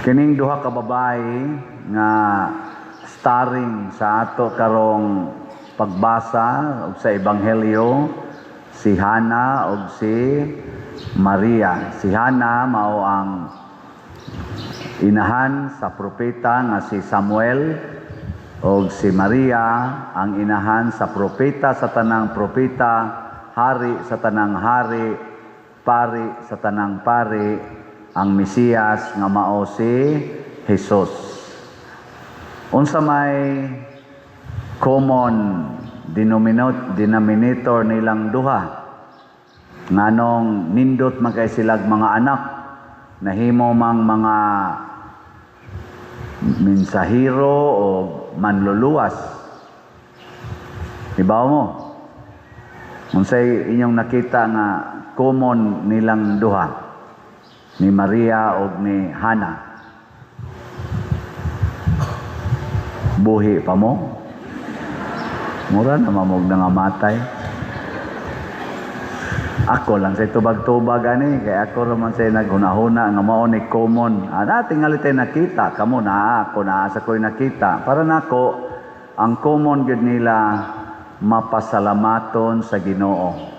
Kining duha ka babae nga starring sa ato karong pagbasa og sa Ebanghelyo, si Hana ug si Maria. Si Hana mao ang inahan sa propeta nga si Samuel og si Maria ang inahan sa propeta sa tanang propeta, hari sa tanang hari, pari sa tanang pari, ang Mesiyas nga mao si Jesus. Unsa may common denominator nilang duha? Nganong nindot man kay silag mga anak, nahimo mang mga mensahero o manluluwas? Ibaw mo? Unsay inyong nakita nga common nilang duha? Ni Maria o ni Hana? Buhi pa mo? Mura na mamog na nga matay. Ako lang sa tubag-tubag ani, kay ako raman sa naghunahuna nga mao ni common. Ana tingali tay nakita, kamo na ako na sa ko'y nakita. Para nako ang common gyud nila, mapasalamaton sa Ginoo.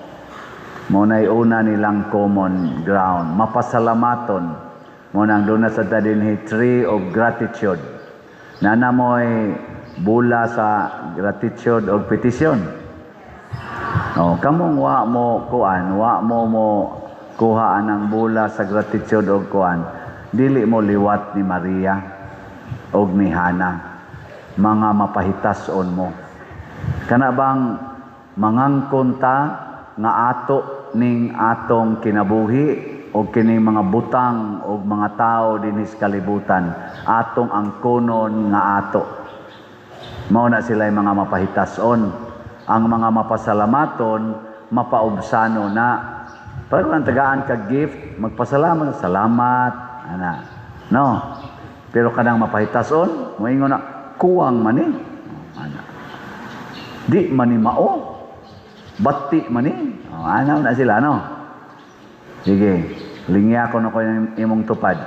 Mo na'y una nilang common ground, mapasalamaton. Mo nang doon na sa dinhi, tree of gratitude. Nana mo'y bula sa gratitude o petisyon. Oh, kamong wa mo kuan, wa mo mo kuha ang bula sa gratitude og kuan. Dili mo liwat ni Maria og ni Hana. Mga mapahitason mo. Kana bang mangangkon ta nga ato ning atong kinabuhi o kining mga butang o mga tao dinhi sa kalibutan, atong angkonon nga ato? Mao na sila mga mapahitason. Ang mga mapasalamaton, mapaubsano na. Para kung tagaan ka gift, magpasalamat, salamat, ana. No. Pero kanang mapahitason, moingon na, kuwang man ni. Ana. Di man ni mao. Bati man ni. Oh, ana na sila, no? Sige, lingi ako na ko yung imong tupad.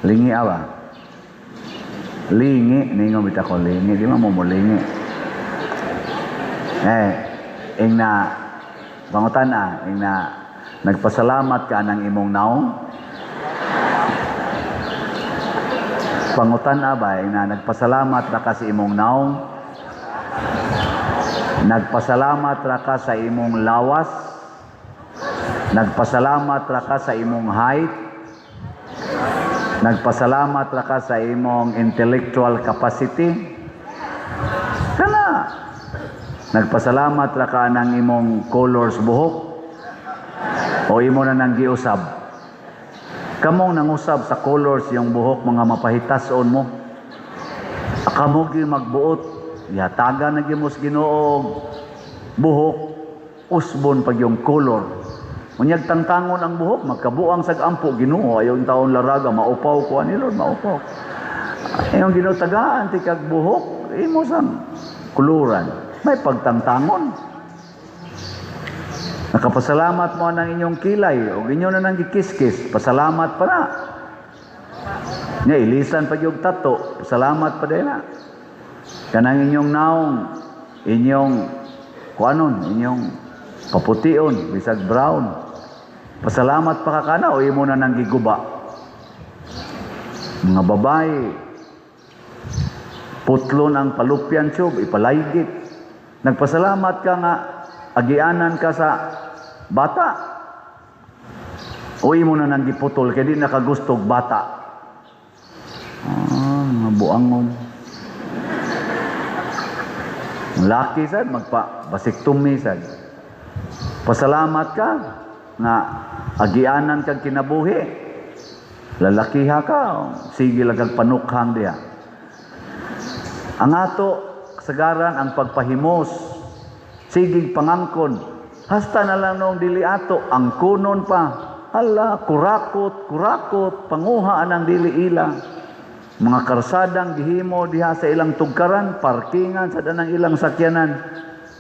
Lingi awa. Lingi, ningon bitaw ko lingi, di man mo mo lingi. Eh, ing na pangutan ah, ing na nagpasalamat ka ng imong naong. Pangutan ah ba, ing na nagpasalamat ra ka sa imong naong. Nagpasalamat ra ka sa imong lawas. Nagpasalamat ra ka sa imong height. Nagpasalamat ra ka sa imong intellectual capacity. Kana. Nagpasalamat ra ka ng imong colors buhok. O imo na nang giusab. Kamong nangusab sa colors yung buhok, mga mapahitason mo. Kamo gyud magbuot, yataga na gyud mo sa Ginoo buhok, usbon pag yung color. Unyag tangtangon ang buhok, magkabuang sag ampo, Ginoo, ayaw taon laraga, maupaw ko ani Lord, maupaw. Ayong Ginoo tagaan ti kag buhok, imo sang kuluran. May pagtangtangon. Nakapasalamat mo ng inyong kilay, o inyo na nang gikiskis, pasalamat pa na. Nya ilisan pa yung tato, pasalamat pa din na. Kanang inyong naong, inyong kuanon, inyong papution, bisag brown. Pasalamat pa ka kana o imo na nang giguba. Mga babae, putlon ang fallopian tube, ipalaygit. Nagpasalamat ka nga agianan ka sa bata. O imo na nang giputol kay di nakagustog bata. Ah, mga buangon. Laki sad magpa vasectomy sad. Pasalamat ka nga agianan kag kinabuhi. Lalakiha ka, sige lang kag panukhang diha. Ang ato kasagaran ang pagpahimos, sige pangangkon. Hasta na lang noong dili ato, ang kunon pa. Hala, kurakot, kurakot, panguha ang dili ila. Mga karsadang gihimo diha sa ilang tugkaran, parkingan sa danang ilang sakyanan.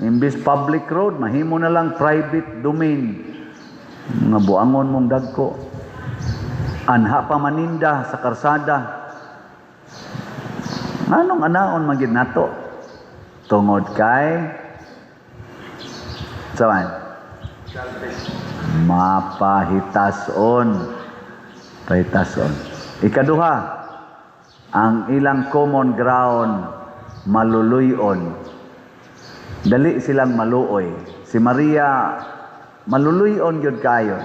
Imbis public road, mahimo na lang private domain. Mga buangon mong dagko. Anha pa maninda sa karsada. Nganong anaon man gyud nato? Tungod kay saan? Mapahitason. Pahitason. Ikaduha, ang ilang common ground, maluluyon. Dali silang maluoy. Si Maria, maluluyon gyud kayo.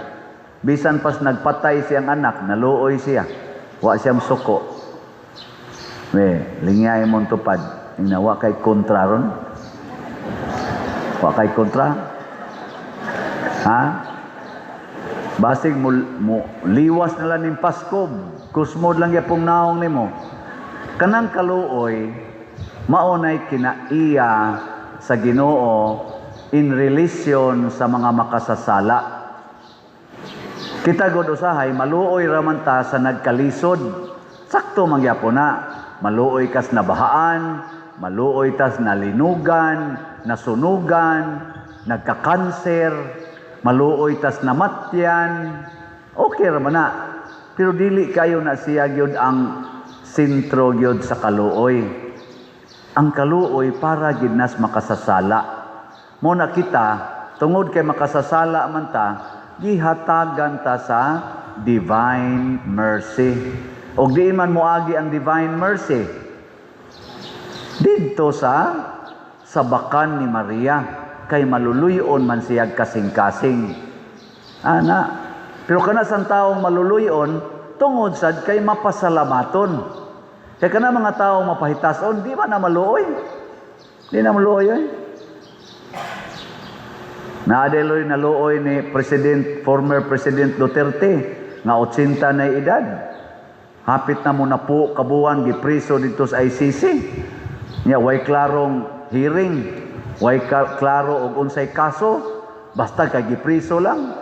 Bisan pas nagpatay siyang anak, naluoy siya. Wa siyang suko. We, lingyay mong tupad. Ingna, wa kay kontra ron. Wa kay kontra. Ha? Basig mo liwas na lang ning Pasko, kusmod lang yapong naong nimo. Kanang kaluoy, maunay kinaiya sa Ginoo in relation sa mga makasasala. Kita god usahay maluoy raman ta sa nagkalisod. Sakto man gyapon na. Maluoy kas nabahaan, maluoy tas nalinugan, nasunugan, nagkakanser, maluoy tas namatyan. Okay ra man na. Pero dili kayo na siya gyud ang sentro gyud sa kaluoy. Ang kaluoy para gyud nas makasasala. Mo na kita tungod kay makasasala man ta, gihatagan ta sa divine mercy. Og diin man moagi ang divine mercy? Didto sa sabakan ni Maria, kay maluluyon man siya kasing-kasing. Ana, pero kana sang taong maluluyon tungod sad kay mapasalamaton. Kay kana mga taong mapahitason, di ba na maluoy? Di na maluoy oy. Naadeloy naluoy ni President, former President Duterte nga 80 na edad. Hapit na mo na po kabuan gipriso dito sa ICC. Nya way klarong hearing, way klaro og unsay kaso, basta kay gipriso lang.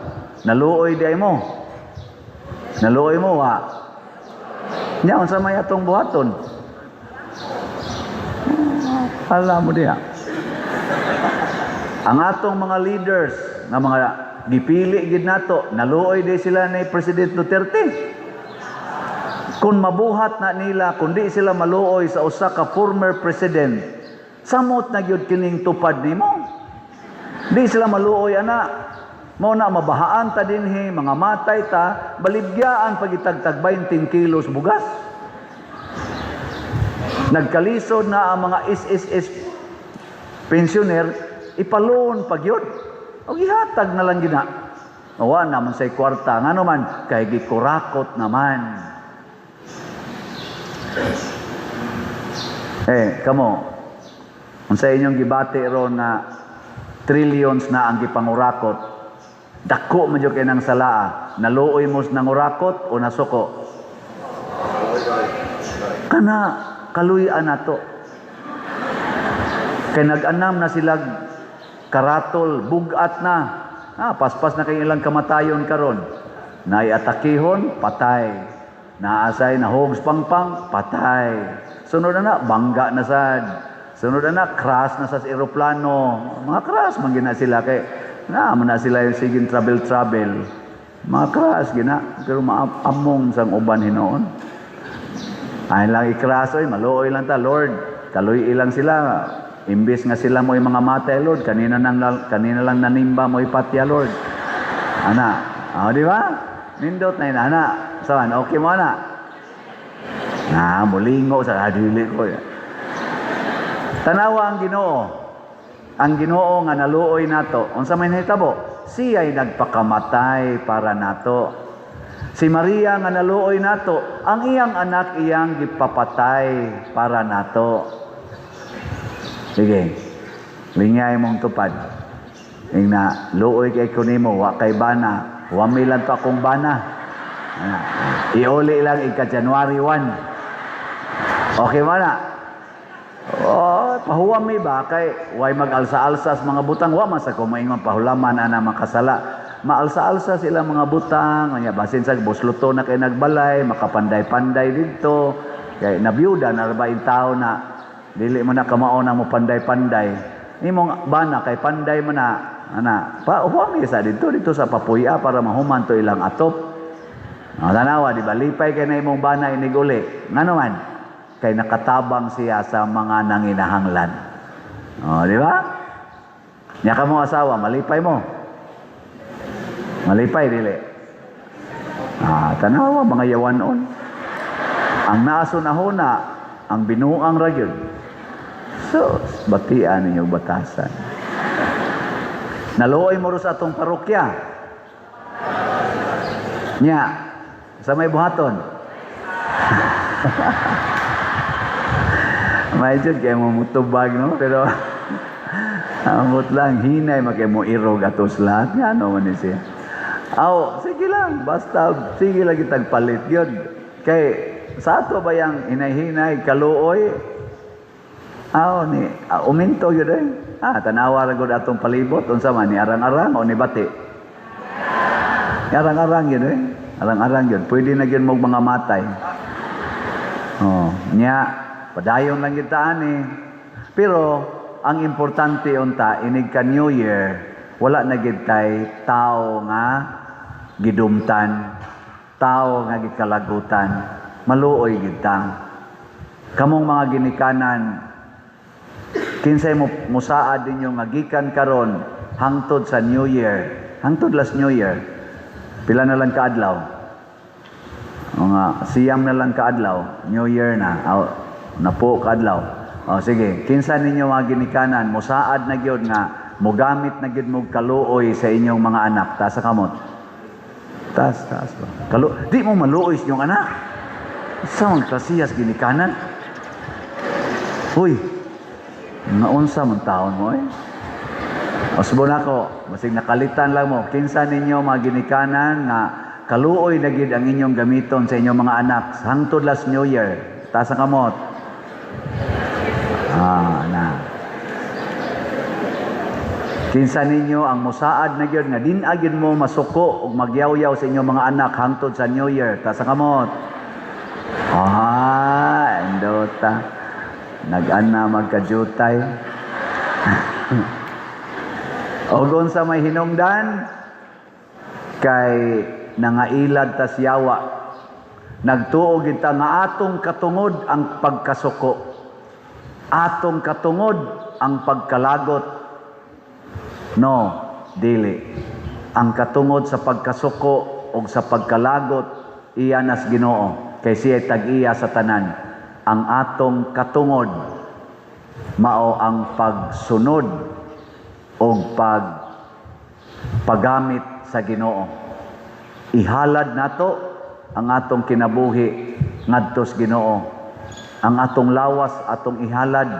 Naluoy di ay mo. Naluoy mo wa. Nya unsa may atong buhaton? Alam mo diha. Ang atong mga leaders nga mga gipili gid nato, naluoy di sila ni President Duterte. Kung mabuhat na nila, kung di sila maluoy sa usa ka former president, samot na gyud kining tupad nimo. Di sila maluoy ana. Mao na mabahaan ta dinhi, mga matay ta, baligyaan pagitagtag 20 kilos bugas. Nagkalisod na ang mga SSS pensioner, ipaloon pag yun. O gihatag na lang gina. Wa naman say kwarta. Ngano man, kay gikurakot naman. Eh, kamo, unsa inyong gibati ron na trillions na ang gipangurakot, dako man jud kay nang salaa. Naluoy mo sa nangurakot o nasuko? Kana kaluy-an nato. Kay nag-anam na sila karatol, bugat na. Ah, paspas na kay ilang kamatayon karon. Naay atakihon, patay. Naasay na hogs pangpang, patay. Sunod na na, bangga na sad. Sunod na na, crash na sa eroplano. Mga crash man gina sila kay na man na sila yung siging travel travel. Mga crash gina, pero maamong sang uban hinuon. Ay lang i-crash oy, maluoy lang ta, Lord. Kaluy ilang sila. Imbis nga sila mo mga matay, Lord, kanina lang nanimba mo ipatya, Lord. Ana, oh, di ba? Nindot na yun, ana. Saan? Okay mo, ana? Na, mulingo sa dili ko. Tanawa ang Ginoo. Ang Ginoo nga naluoy nato. Unsa may nahitabo? Siya'y nagpakamatay para nato. Si Maria nga naluoy nato, ang iyang anak iyang gipapatay para nato. Sige. Lingay mong tupad. Ingna, luoy kay kunimo, wa kay bana. Wa may lang to akong bana. Ana, iuli lang ika January 1. Okay ba na? Oh, pahuwam mi ba kay way mag-alsa-alsa sa mga butang, wa man sa kumaingon pahulaman ana makasala. Maalsa-alsa sila mga butang, anya basin sa busluto na kay nagbalay, makapanday-panday didto. Kay nabiyuda na ba in tao na dili mo na kamao na mo panday-panday. Imong bana kay panday mo na ana. Pa huwam sa didto dito sa papuya para mahuman to ilang atop. Oh, tanawa, di ba? Lipay kay na imong bana iniguli. Ngano man? Kay nakatabang siya sa mga nanginahanglan. Oh, di ba? Nya ka mo asawa, malipay mo. Malipay, dili? Ah, tanawa, mga yawanon. Ang naasunahuna, ang binuang ra gyud. So, batian ninyo batasan. Naluoy mo ro sa atong parokya. Nya, sa may buhaton. May jud kay mo mutubag, no? Pero amot lang hinay makay mo irog atos lahat nga ano man ni siya. Aw, sige lang, basta sige lang kitag palit yun. Kay sa ato ba yang hinay-hinay kaluoy? Aw ni uminto yun eh. Ah, tanawa ra gud atong palibot unsa man ni arang-arang o ni bati? Arang-arang yun eh. Arang-arang yun. Pwede na yun mo mga matay. Oh, nya padayon lang kita ani. Pero ang importante unta inig ka New Year, wala na gid tay tao nga gidumtan, tao nga gikalagutan. Maluoy gid ta. Kamong mga ginikanan, kinsay mo musaad ninyo nga gikan karon hangtod sa New Year, hangtod last New Year, pila na lang kaadlaw? Mga 9 na lang kaadlaw, New Year na, aw, napo kaadlaw. O sige, kinsa ninyo mga ginikanan, musaad na gyud nga mugamit na gyud mo kaluoy sa inyong mga anak, taas sa kamot. Taas, taas ba? Di mo maluoy sa inyong anak. Sa mga klasiyas ginikanan. Uy, naunsa man taon mo eh. Usbon ako, basig nakalitan lang mo, kinsa ninyo mga ginikanan nga kaluoy na gid ang inyong gamiton sa inyong mga anak hangtod last New Year. Taas ang kamot. Ah, na. Kinsa ninyo ang musaad na gyud nga din gyud mo masuko ug magyawyaw sa inyong mga anak hangtod sa New Year. Taas ang kamot. Ah, endota. Nag-ana magkajutay. Og unsa may hinungdan kay nangailad tas yawa. Nagtuo kita nga atong katungod ang pagkasuko. Atong katungod ang pagkalagot. No, dili. Ang katungod sa pagkasuko o sa pagkalagot iya nas Ginoo kay siya tag-iya sa tanan. Ang atong katungod mao ang pagsunod o paggamit sa Ginoo. Ihalad nato ang atong kinabuhi ngadto sa Ginoo. Ang atong lawas atong ihalad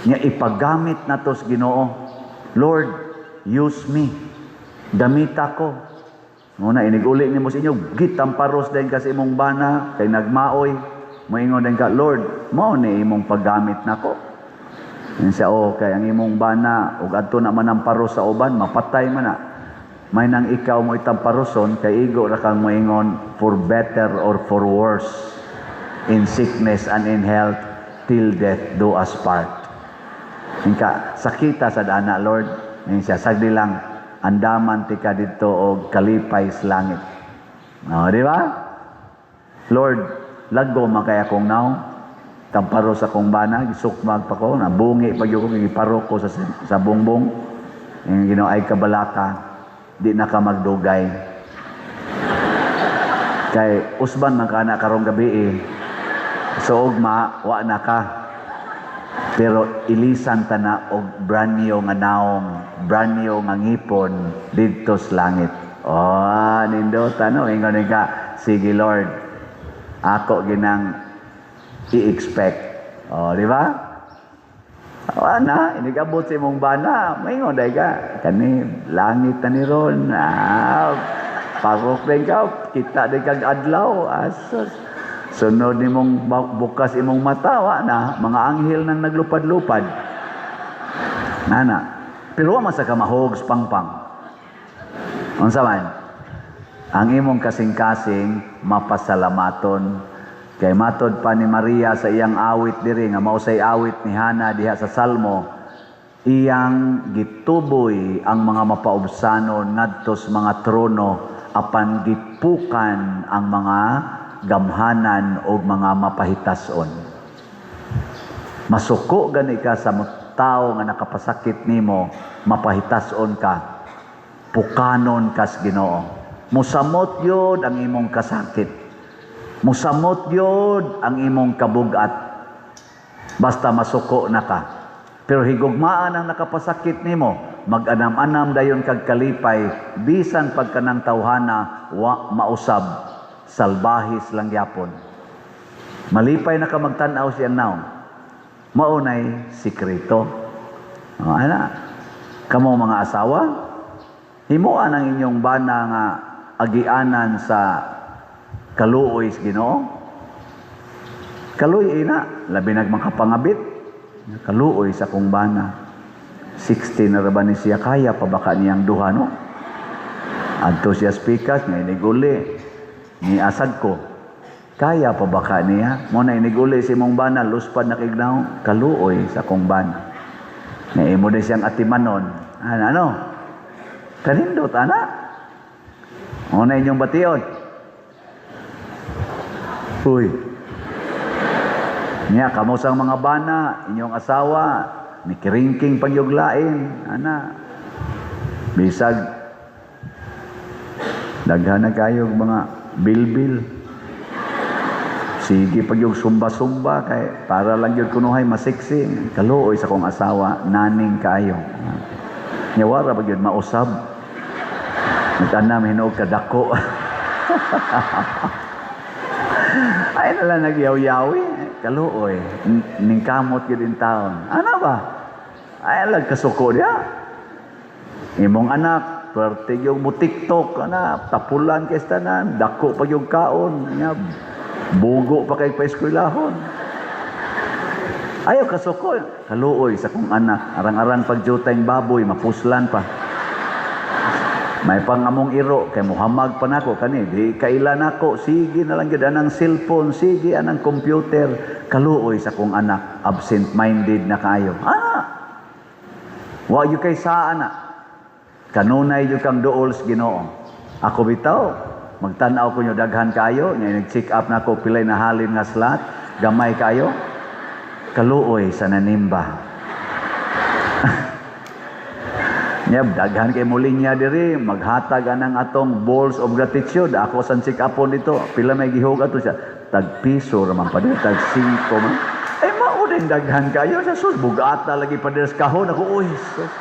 nya ipagamit nato sa Ginoo. Lord, use me. Gamita ko. Muna inig-uli nimo sa inyo, gitamparos din kasi imong bana kay nagmaoy. Moingon din ka, "Lord, mao ni imong paggamit nako." Yan siya, oh, kay ang imong bana ug adto na man ang paros sa uban, mapatay man na. May nang ikaw mo itamparoson kay igo ra kang moingon, "For better or for worse, in sickness and in health, till death do us part." Inka, sakita sa dana, Lord. Ngayon siya, sagdi lang, andaman ti ka dito og kalipay sa langit. O, di ba? Lord, laggo man kay akong naong. Tamparo sa akong bana, gisukmag pa ko, nabungi pa gyud ko, giparo ko sa bongbong. Yung Ginoo ay kabalaka, di na ka magdugay. Kay usban man ka na karong gabi eh. So ugma, wa na ka. Pero ilisan ta na og brand new nga naong, brand new nga ngipon didto sa langit. Oh, nindota no, ingon ka, "Sige Lord, ako ginang i-expect." Oh, di ba? Wa na, inigabot sa imong bana, maingon day ka, kani langit na ni ron. Ah, parok din ka, kita din kag adlaw. Asos. Sunod nimong bukas imong mata, wa na, mga anghel nang naglupad-lupad. Nana. Pero wa man sa ka mahogs pangpang. Unsa man? Ang imong kasing-kasing mapasalamaton. Kay matod pa ni Maria sa iyang awit diri nga mao say awit ni Hana diha sa Salmo, iyang gituboy ang mga mapaubsanon ngadto sa mga trono apan gipili Pukan ang mga gamhanan o mga mapahitason. Masuko gani ka sa tao nga nakapasakit nimo, mapahitason ka, pukanon kas Ginoo. Musamot yod ang imong kasakit. Musamot yod ang imong kabugat. Basta masuko na ka. Pero higugmaan ang nakapasakit nimo, mag-anam-anam dayon kag kalipay, bisan pagkanang tawhana wa mausab, salbahis lang yapon. Malipay na ka magtan-aw siyang naong. Maunay sikreto. O, ana. Kamo mga asawa, himuan ang inyong bana nga agianan sa kaluoy sa Ginoo. Kaluoy ina, labi nag makapangabit. Kaluoy sa kong bana. 60 na ra ba ni siya, kaya pa baka niyang duha, no? Adto siya spikas, nga iniguli, ni asad ko. Kaya pa baka niya? Mo na iniguli si imong bana, luspad na kignaw, kaluoy sa kong bana. Nga imo din siyang atimanon. Ano, ano? Kanindot, ana? Mo na inyong bation. Uy. Niya, kamo sang mga bana, inyong asawa, mikiringking pagyuglain, ana. Bisag, daghan na kayo mga bilbil. Sige pag yung sumba-sumba kay para lang yun kunuhay masiksi. Kaluoy sa kong asawa, naning kayo. Nya wara pag yun mausab. Nag-anam hinuog kadako. Ay na lang nagyaw-yawi. Kaluoy. Ningkamot yun in taon. Ano ba? Ay lang kasuko niya. Imong anak, pwerte yung mo TikTok, ana, tapulan kay tanan, dako pa yung kaon, nya, bugo pa kay paeskwelahon. Ayaw kasuko, kaluoy sa kong anak, arang-arang pagjutay baboy, mapuslan pa. May pangamong iro, kay muhamag pa nako kani, di kailan nako, sige na lang gyud anang cellphone, sige anang computer, kaluoy sa kong anak, absent-minded na kaayo. Ana, wa yu kay sa ana. Kanunay yu kang duol sa Ginoo. Ako bitaw, magtan-aw ko nyo daghan kayo, nya nag-check up na ako pilay na halin nga slot, gamay kayo. Kaluoy sa nanimba. Nya daghan kay mo linya diri, maghatag anang atong balls of gratitude. Ako san check upon dito, pila may gihog ato siya. Tag piso ra man pa diri, tag 5 man. Ay mao din daghan kayo sa sus, bugata lagi pa diri sa kahon ako, uy, sus.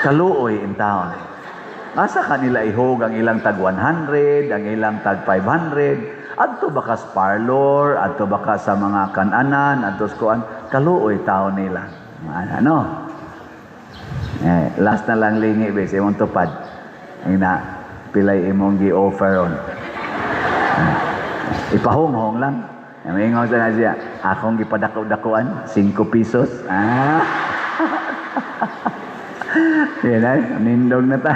Kaluoy in town. Asa kanila ihog ang ilang tag 100, ang ilang tag 500? Adto ba ka sa parlor, adto ba ka sa mga kananan, adto sa kuan, kaluoy tao nila. Ano? Last na lang lingi bes, imong tupad. Ina, pilay imong gi-offer on. Ipahonghong lang. Mingon sa na siya, akong gipadako-dakuan, 5 pesos. Ah. Yan ay, nindog na ta.